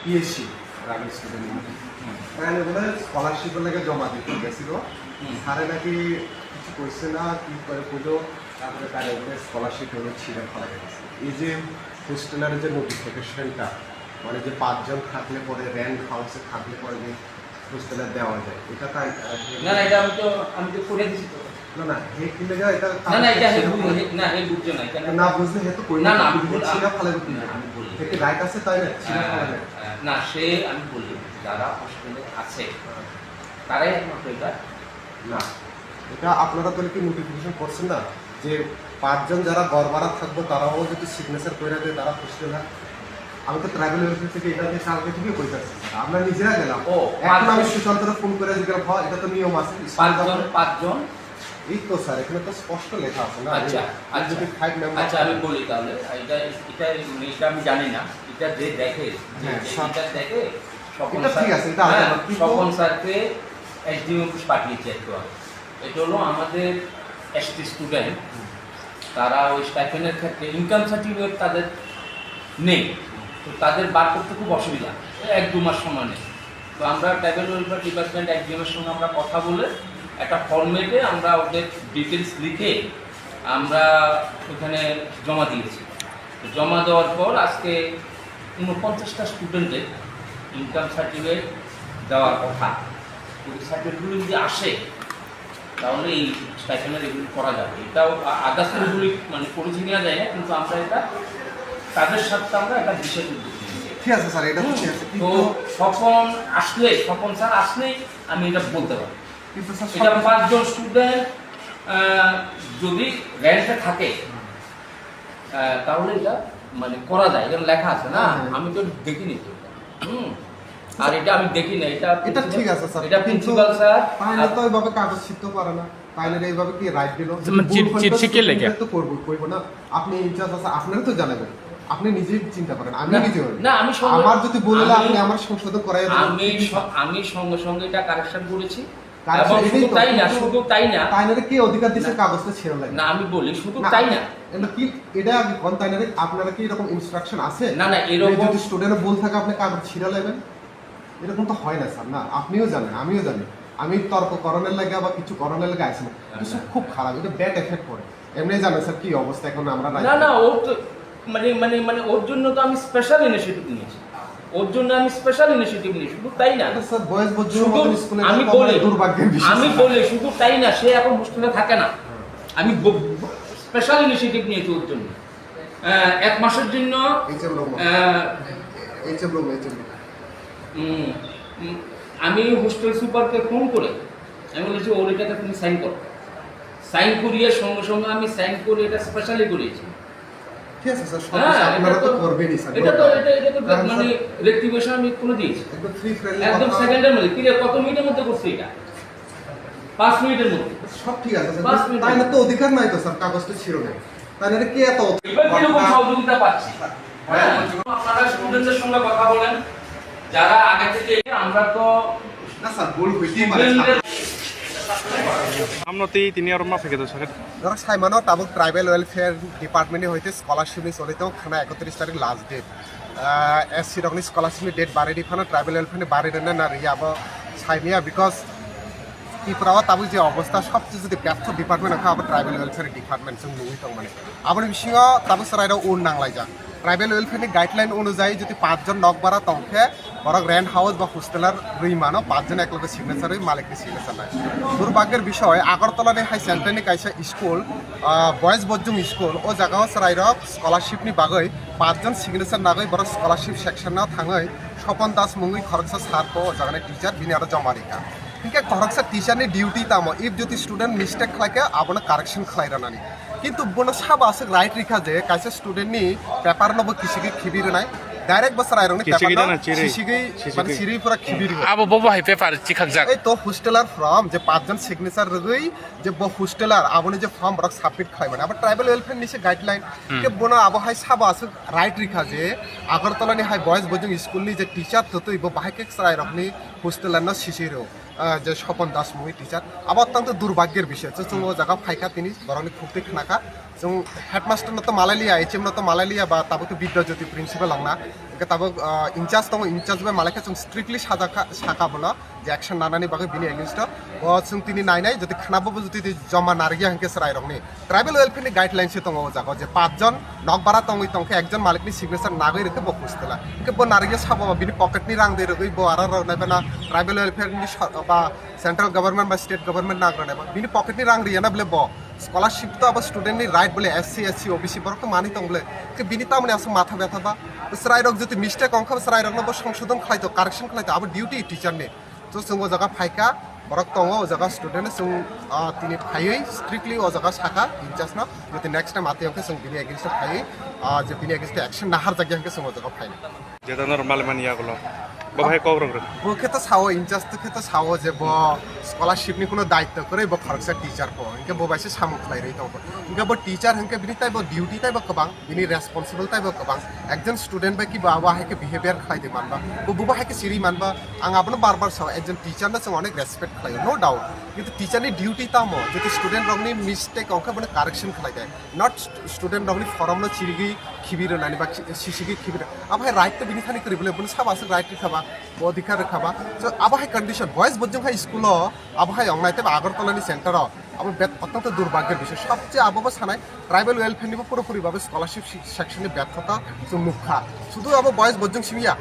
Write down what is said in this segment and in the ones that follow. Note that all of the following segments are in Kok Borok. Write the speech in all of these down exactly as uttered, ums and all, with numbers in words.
PSC, private student. তাই আমি বলে স্কলারশিপের লাগে জমা দিতে গেছিল। স্যারে নাকি কিছু কইছে না, কি করে কইলো, তারপরে তার এখানে স্কলারশিপ হলো ছিঁড়ে ফেলা গেছে। এই যে হোস্টেলের যে নোটিফিকেশনটা, মানে যে পাঁচজন থাকলে পরে, রেন্ট হাউসে থাকলে পরে যে হোস্টেলে দেওয়া যায়, এটা তাই না, না, এটা আমি তো, আমি তো করে দিছি তো। না, না, হে কি লেগা এটা না, না, এটা হে ছিঁড়ে বুঝ-, ফেলা হে, না, হে বুঝছো না, এটা না। না বুঝলে হে তো কই না, না, না, আমি তুমি বল-, ছিঁড়ে ফেলা দিতে না, না। আমি বলি। হে কি রাইট আছে তাই না? ছিঁড়ে হ্যাঁ, ফেলা যায়। হ্যাঁ, না, সে আমি বলি, যারা হোস্টেলে আছে, তারাই একমাত্র এটা। না, এটা আপনারা তাহলে কি নোটিফিকেশন করছেন না যে পাঁচজন যারা ঘর ভাড়া থাকবো তারাও যদি সিগনেচার করে দেয় তারা হোস্টেল না? আমি তো ট্রাইবাল ওয়েলফেয়ার থেকে এটা নিয়ে কালকে থেকে কইতাছি, আমরা নিজেরা গেলাম। ও, এখন আমি পাঁচজন। সুশান্তরে ফোন করে জিজ্ঞাসা, "হ, এটা তো নিয়ম আছে।" পাঁচজন, পাঁচজন। এই তো স্যার, এখানে তো স্পষ্ট লেখা আছে না? আচ্ছা, এই আচ্ছা। যদি ফাইভ মেম্বার আচ্ছা, আমি থাকে। বলি তাহলে, এটা, এটা, এটা আমি জানি না। এটা যে দেখে, যে, হ্যাঁ, যে স্যার। এটা দেখে, স্বপন এটা স্যার, ঠিক আছে, এটা হ্যাঁ, আলাদা, কিন্তু স্বপন স্যারকে এসডিএম অফিস পাঠিয়েছে একটু আগে। এটা হলো আমাদের এসটি স্টুডেন্ট, তারা ওই স্টাইপেন্ডের ক্ষেত্রে ইনকাম সার্টিফিকেট তাদের নেই, তো তাদের বার করতে খুব অসুবিধা, এক দু মাস সময় নেই। তো আমরা ট্রাইবাল ওয়েলফেয়ার ডিপার্টমেন্ট একজনের সঙ্গে আমরা কথা বলে একটা ফর্মেটে আমরা ওদের ডিটেলস লিখে আমরা ওখানে জমা দিয়েছি। তো জমা দেওয়ার পর আজকে ঊনপঞ্চাশটা স্টুডেন্টের ইনকাম সার্টিফিকেট দেওয়ার কথা। ওই সার্টিফিকেটগুলো যদি আসে, তাহলে এই স্টাইপেন্ডের এগুলি করা যাবে। এটাও আ-, আদার্স এগুলি মানে করেছি কিনা যায় না, কিন্তু আমরা এটা তাদের সাথে আমরা একটা বিশেষ উদ্যোগ নিয়েছি। ঠিক আছে স্যার, এটা তো হুম, ঠিক আছে, তো কিন্তু স্বপন আসলে, স্বপন স্যার আসলেই আমি এটা বলতে পারি। কিন্তু স্যার, এটা সব পাঁচজন স্টুডেন্ট যদি রেন্টে থাকে, আহ, তাহলে এটা মানে করা যায়, এখানে লেখা আছে না? হ্যাঁ, হ্যাঁ। আমি তো দেখিনি তো এটা। হুম। আর এটা আমি দেখি না, এটা এটা প্রিন্সিপাল, ঠিক আছে স্যার, এটা কিন্তু প্রিন্সিপাল স্যার। তাইলে তো এইভাবে কাগজ ছিঁড়তে পারে না। তাইলে এইভাবে কি রাইট দিল? যেমন যদি ভুল চিট-, হয় তো চিট শিখে লেখা। স্টুডেন্টরা তো করবো, করবো না। আপনি ইনচার্জ আছে, আপনারা তো জানাবেন। আপনি নিজেই চিন্তা করেন, আমি না, নিজে হই। না, আমি সঙ্গে, আমার যদি ভুল হলে আমি, আপনি আমার সংশোধন করাই দেবেন। আমি স-, আমি সঙ্গে সঙ্গে এটা কারেকশন করেছি। কারেকশন এবং এটাই শুধু তো, তাই না, কিন্তু শুধু তাই না। তাই না রে, কে অধিকার দিছে না। কাগজটা ছেড়ে লাগে? না, আমি বলি, শুধু না, তাই না। এটা কি, এটা আগে কোন তাই না রে? আপনারা কি এরকম ইনস্ট্রাকশন আছে? না, না, যে এরকম যদি স্টুডেন্টের ভুল থাকে, আপনি কাগজ ছিঁড়ে নেবেন? এরকম তো হয় না, স্যার। না, আপনিও জানেন, আমিও জানি। আমি তর্ক করণের লাগে বা কিছু করণের লাগে আসি না। কিন্তু আচ্ছা। খুব খারাপ, এটা ব্যাড এফেক্ট পড়ে। এমনি জানেন, স্যার, কি অবস্থা এখন আমরা না, রাখি? না, ও তো মানে, মানে, মানে ওর জন্য তো আমি স্পেশাল ইনিশিয়েটিভ নিয়েছি, ওর জন্য আমি স্পেশাল ইনিশিয়েটিভ নিয়েছি, শুধু তাই না। এটা স্যার, বয়স বজ্রর শুধু মতন স্কুলে আমি তো বলি, দুর্ভাগ্যের বিষয়, আমি স্যার। বলি শুধু তাই না, সে এখন হোস্টেলে থাকে না। আমি ব-, ব-, স্পেশাল ইনিশিয়েটিভ নিয়েছি ওর জন্য। আহ, এক মাসের জন্য, এইচএম রুম। আহ, এইচএম রুম, এইচএম রুম। উম, উম, আমি হোস্টেল সুপারকে ফোন করে আমি বলেছি, "ওর এটাতে তুমি সাইন করো।" সাইন করিয়ে সঙ্গে সঙ্গে আমি সাইন করে এটা স্পেশালি করিয়েছি। ঠিক আছে স্যার, সব হ্যাঁ, কিছু আপনারা এটা তো তো, করবেনই স্যার, এটা তো, এটা, এটা তো কারণ মানে স্যার রেক্টিফিকেশন আমি করে দিয়েছি। একদম ফ্রি ফ্রেন্ডলি একদম কথা। সেকেন্ডের মধ্যে, কি রে, কত মিনিটের মধ্যে করছি এটা? পাঁচ মিনিটের মধ্যে। সব ঠিক আছে স্যার, পাঁচ মিনিট। তাই না তো অধিকার নাই তো স্যার, কাগজটা ছিল না। তাই না রে, কে এত এবার কিরকম সহযোগিতা পাচ্ছি? হ্যাঁ, আপনারা স্টুডেন্টদের সঙ্গে কথা বলেন, যারা আগে থেকে আমরা তো না স্যার, ভুল হইতেই পারে স্যার। স্টুডেন্টদের আমরা তো এই তিনি আর মা ফেকে তো sir. Norok saimano tabuk tribal welfare department ni hoite scholarship ni choli tongo khana ekotris tarik last date. Ah, S C rokni scholarship ni date barai di phano tribal welfare ni barai rwna na rwya abo saimaya, because Tripura o tabuk je obostha sobcheye jodi byartho department wngkha abo tribal welfare department chwng nugwi tongmani. Aboni bisingo tabuk chwrairok un nanglaijak. Tribal welfare ni guideline onujai jodi pachjon nok bara tongkhe borok rent house ba hosteler rwi mano, pachjon ekloge signature rwi malikni signature nai. Durbhagyor bishoy, Agartala ni hai center ni kaisa school, ah, boys bojjong school, o jagao chwrairok scholarship ni bagwi pachjon signature nagwi borok scholarship section o thangwi Sopon Das mungwi khoroksa sir po o jagani teacher, bini aro joma rikha. Hinkhe khoroksa teacher ni duty tamo, if jodi student mistake khlaikhe abono correction khlai rwnani. Kintu bono sabo aswk right rikha je kaisa student ni paper no bo kisigwi khibi rwnai, direct bo chwrairokni paper no chisigwi, mane chirwi pura khibi rwnai. Abo bobo hai paper chikhakjak. Ei to hosteler from je pachjon signature rwgwi je bo hosteler aboni je form borok submit khlaimani, abo tribal welfare ni se guideline. Ke bono abo hai sabo aswk right rikha je Agartala ni hai boys bojong school ni je teacher thotwi bo bahai khe chwrairokni hosteler no sisirw, ah, je Sopon Das mungwi teacher. Abo tangto durbhagyor bishoy. Chwng o jaga phaikha tini borokni khukti khnakha. Chwng headmaster no to malai liya, H M no to malai liya, ba tabuk to Bidya Jyoti principal ang na. Hwnkhe tabuk, ah, in charge tongo, in charge bai malai khe chwng strictly sajak kha, saka bono je action nanani bagwi bini against o. Bo chwng tini nainai, jodi khwnabo bo jodi joma narikya hwnkhe chwrairokni. Tribal welfare ni guidelines se tongo o jaga o je pach jon nokbara tongwi tongkhe ekjon malikni signature nagwi rwkhe bo hostela. Hwnkhe bo narikya sabo bini pocket ni rang de rwgwi bo aro rw nai bana tribal welfare ni sor-, ba central government ba state government nagra nai ba bini pocket ni rang riya na bole bo. Scholarship to abo student ni right bole, S C, S T, O B C borok to manwi tong bole. Ke bini tamoni aswk matha betha ba? Chwrairok jodi mistake ongkha, chwrairokno bo songsodon khlai to, correction khlai to, abo duty teacher ni. To chwng o jaga phaikha, borok tongo o jaga student, chwng, ah, tini phaiwi strictly o jaga sakha in charge no, jodi next time atwi ongkhe chwng bini against o phaiwi, ah, je bini against o action nahar jakya hwnkhe chwng o jaga phainai. Jeta norok malai mani yagulo. Bo hai kok rok rw. Bo khe to sao, in charge to khe to sao je bo scholarship ni kuno daitto kwrwi, bo khoroksa teacher po. Hinkhe bo bai se samung khlai rwi tongo. Hinkhe bo teacher hinkhe bini taibo duty taibo kwbang, bini responsible taibo kwbang. Ekjon student bai kibo abo hai khe behavior khlai de manba. Bo, bo hai khe siri manba. Ang abono bar bar sao, ekjon teacher no chwng onek respect khlaio, no doubt. Kintu teacher ni duty tamo, jodi student rokni mistake ongkha bono correction khlai de. Not st-, student rokni forum no chirigwi khibi rwnani ba chi-, sisigi khibi rw-, abo hai right to bini thani kwrwi bole, bini sabo aswk right rwkha ba, bo odhikar rwkha ba. So abo hai condition, boys bojong hai school o, abo hai wngnai tei Agartala ni center o, abo bet ottanta durbhagyo bishoy. Sobche abo bo sanai, tribal welfare ni bo purapuri babe scholarship si-, section ni bethota chwng nukha. Sudu abo boys bojong simi ya,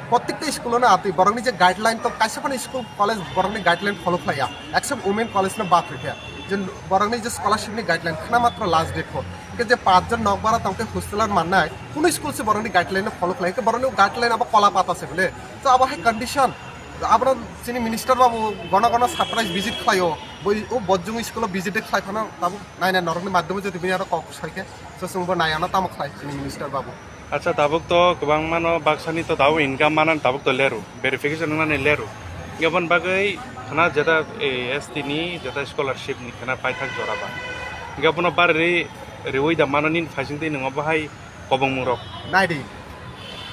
Prottekta school-o no atwi borokni je guideline tong, kaisa phano school, college borokni guideline follow khlaiya, except women college no bad rikhe. Je borokni je scholarship ni guideline khna matro last date pho. Hwnkhe je pach jon nokbara tongkhe hosteler mannai, kunu school se borokni guideline no follow khlai, hwnkhe borokni guideline abo kola pata se bole. To abo hai condition, abono chini minister babu gono gono surprise visit khlaio, boi o Bojong school-o visit de khlai phano tabuk naina norokni madhyamo jodi bini aro kok soikhe, so chwngbo naiya no tamo khlai chini minister babu. Acha, tabuk to kwbangma no baksani to tabuk income manan tabuk to leru, verification wngnani leru. Hingke aboni bagwi khna jeta, eh, S T ni jeta scholarship ni khna paithak jora ba. Hingke abono bari ri-, riwi da mano nini phaising twi nwngo bo hai kobongmung rok. Nai di,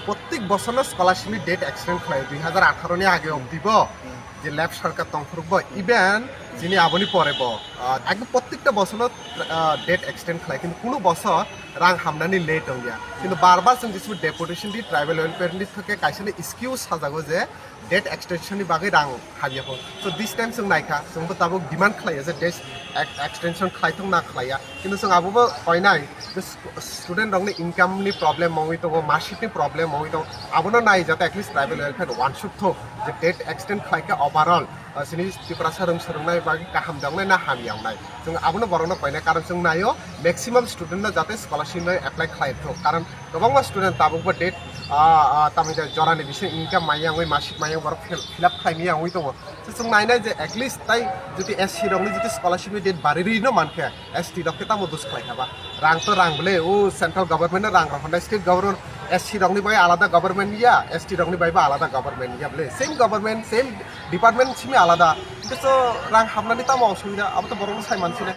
prottek bosorno scholarship ni date extend khlai, dui hazar atharo ni age obdi bo. Hmm. Je left sarkar tongphuru bo, even chini aboni pore bo, ah, ekdom prottekta bosorno, ah, date extend khlai, kintu kunu bosor rang hamnani late wngya. Kintu bar bar chwng jismu deputation di tribal welfare ni thoke kaisa ni excuse sajago je date extension ni bagwi rang hamya kho. So this time chwng naikha, chwngbo tabuk demand khlaiya je date ex-, extension khlai thung na khlaiya. Kintu chwng abobo koinai, je stu-, student rokni income ni problem wngwi tongo, marksheet ni problem wngwi tongo, abono nai jate at least tribal welfare wansuk thung je date extend khlai khe overall, ah, chini Tiprasa rwng swrwngnai bagwi kaham de wngnai na hamya wngnai. Chwng abono borokno koinai, karon chwng naio maximum student no jate scholarship no apply khlai thung, karon kwbangma student tabukbo date, ah, ah, tamni de jorani bising income maya wngwi, masik maya borok fill, fill up khlai maya wngwi tongo. So chwng nainai je at least tai jodi S C rokni jodi scholarship ni date bari rwi no mankhe, S T rok khe tamo dos khlai kha ba? Rang to rang bole, o central government no rang rok hwnai, state government, S C rokni bai alada government ya, S T rokni bai ba alada government ya bole, same government, same department simi alada. Hingke so rang hamnani tamo osubida, abo to borokno sai mansinai.